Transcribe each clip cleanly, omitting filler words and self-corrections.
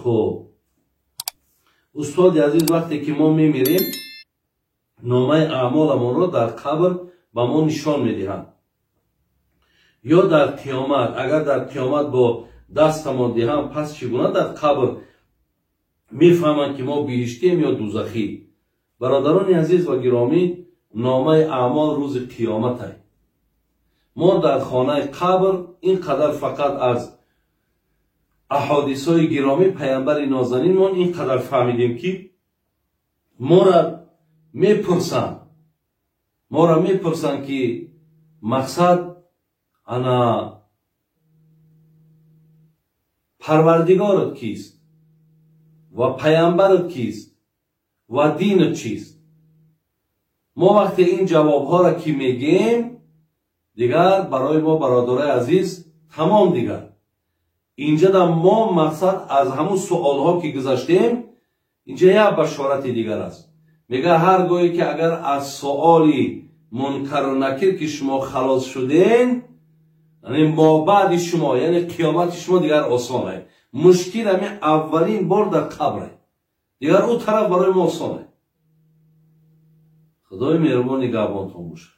Хуб, устоди азиз, вақте ки мо мемирем, номаи аъмоламонро дар қабр ба мо нишон медиҳанд ё дар қиёмат? Агар дар қиёмат бо дастамон диҳанд, пас чӣ гуна дар қабр мефаҳманд, ки мо биҳиштем ё дузахӣ? Бародарони азиз ва гиромӣ, номаи аъмол рӯзи қиёмат ай. Мо дар хонаи қабр ин қадар фақат аз аҳодисҳои гиромӣ паямбари нозанинмон ин қадар фаҳмидем, ки мора мепурсанд, ки мақсад ана парвардигорат кист ва паямбарат кист ва динат чист. Мо вақте ин ҷавобҳоро ки мегӯем, дигар барои мо, бародарои азиз, тамом. Дигар инҷа мо мақсад аз ҳамун суолҳо ки гузаштем, инҷа як башорати дигар аст. Мега, ҳар гоҳе ки агар аз суоли мункару накир ки шумо халос шуден, яъне мобаъди шумо, яъне қиёмати шумо дигар осон ай. Мушкил ҳамин аввалин бор дар қабре, дигар ӯ тараф барои мо осон ай. Худои меҳрубон нигаҳбонтон бошад.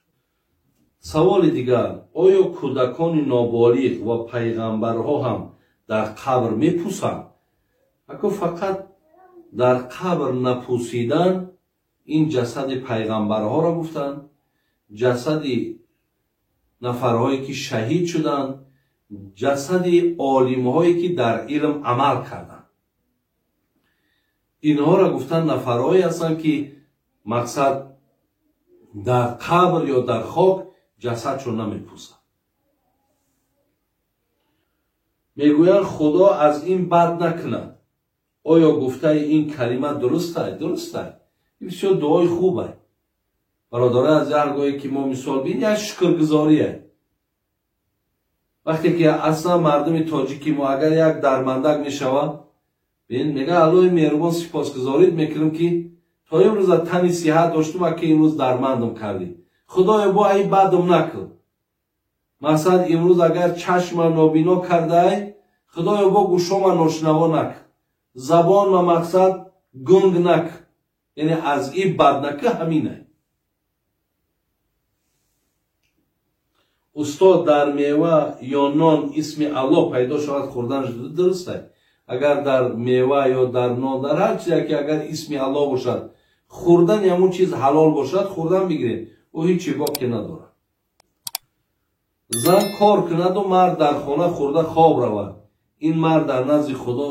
Саволи дигар: оё кӯдакони ноболиғ ва пайғамбарҳо ҳам дар қабр мепӯсанд? Ако, фақат дар қабр напӯсидан ин ҷасади пайғамбарҳоро гуфтанд, ҷасади нафарҳое ки шаҳид шуданд, ҷасади олимҳое ки дар илм амал карданд, инҳоро гуфтанд. Нафарҳое ҳастанд, ки мақсад дар қабр ё дар хок ҷасадшон намепӯсад. Мегӯянд, Худо аз ин бад накунад. Оё гуфтаи ин калима дурустай? Дурустай, ин бисёр дуои хубай, бародарои аз ҳар гоҳе ки мо мисол бин, як шукргузорие. Вақте ки аслан мардуми тоҷики мо агар як дармандак мешавад, бин, мега, Аллоҳи меҳрубон сипосгузорит мекунем, ки то имрӯза тани сиҳат доштум, ки имрӯз дармандам кардӣ. Худоё, бо ай бадам накун. Масалан, имрӯз агар чашма нобино кардаай, Худоё, бо гӯшома ношунаво накун, забонма мақсад гунг накун. Яъне аз и бад нака, ҳаминай. Устод, дар мева ё нон исми Аллоҳ пайдо шавад, хӯрданаш дурустай? Агар дар мева ё дар нон, дар ҳар чизе ки агар исми Аллоҳ бошад, хӯрдани ҳамун чиз ҳалол бошад, хӯрдан бигиред, ӯ ҳеҷ боке надорад. Зан кор кунаду мард дар хона хӯрда хоб равад, ин мард дар назди Худо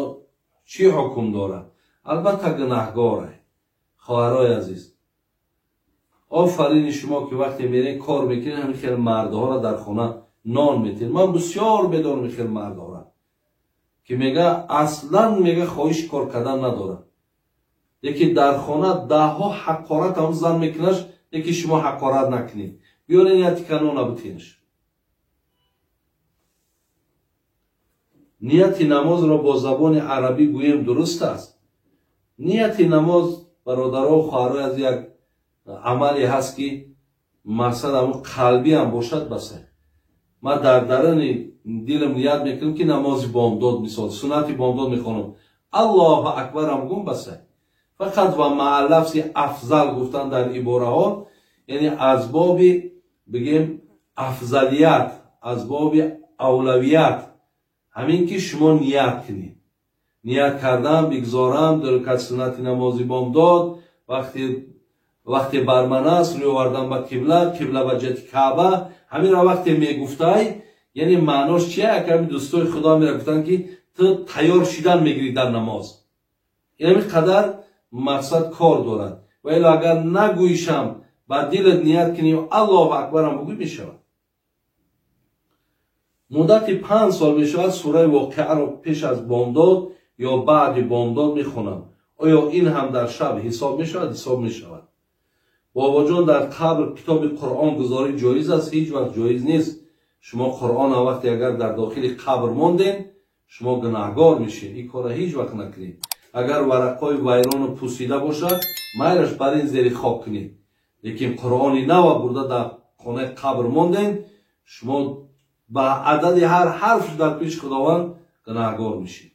чӣ ҳукм дорад? Албатта, гунаҳгорай. Хоҳарои азиз, офарини шумо, ки вақте мерен кор мекунед, ҳамин хел мардҳоро дар хона нон метиҳед. Ман бисёр медонам ин хел мардҳоро, ки мега, аслан мега, хоҳиши кор кардан надорад, лекин дар хона даҳҳо ҳақорат ҳам зан мекунаш, лекин шумо ҳақорат накунед, биёрен як тика нона битинаш. Нияти намозро бо забони арабӣ гӯем, дуруст аст? Нияти намоз, бародаро, хоҳарои, аз як амале ҳаст, ки мақсад ҳамун қалбӣ ҳам бошад, баса. Ман дар даруни дилам ният мекунам, ки намози бомдод, мисол, суннати бомдод мехонам, Аллоҳу акбарам гум, баса. Фақат ва маа лафзи афзал гуфтан дар ибораҳо, яъне аз боби, бигем, афзалият, аз боби авлавият, ҳамин ки шумо ният кунед. Ният кардан бигзорам дуркат суннати намози бомдод, вақте бар ман аст рӯй овардан ба қибла, қибла ба ҷиҳати Каъба. Ҳаминро вақте мегуфтай, яъне маънош чия? Аками дӯстои Худо мера гуфтанд, ки ту тайёр шидан мегирӣ дар намоз. Ин қадар мақсад кор дорад. Ва ило агар нагӯишам, ба дилат ният кунӣ, Аллоҳу акбарам бугӯй, мешавад. Муддати 5 сол мешавад, сураи Воқеаро пеш аз бомдод ё баъди бомдод мехонам. Оё ин ҳам дар шаб ҳисоб мешавад? Ҳисоб мешавад. Бобоҷон, дар қабр китоби Қуръон гузорӣ ҷоиз аст? Ҳеҷ вақт ҷоиз нест. Шумо Қуръона вақте агар дар дохили қабр мондем, шумо гунаҳгор мешед. Ин корро ҳеҷ вақт накунед. Агар варақҳои вайрону пусида бошад, майлаш, бар ин зери хок кунед, лекин Қуръони нава бурда дар хонаи қабр мондем, шумо ба адади ҳар ҳарф дар пеши Худованд гунаҳгор мешед.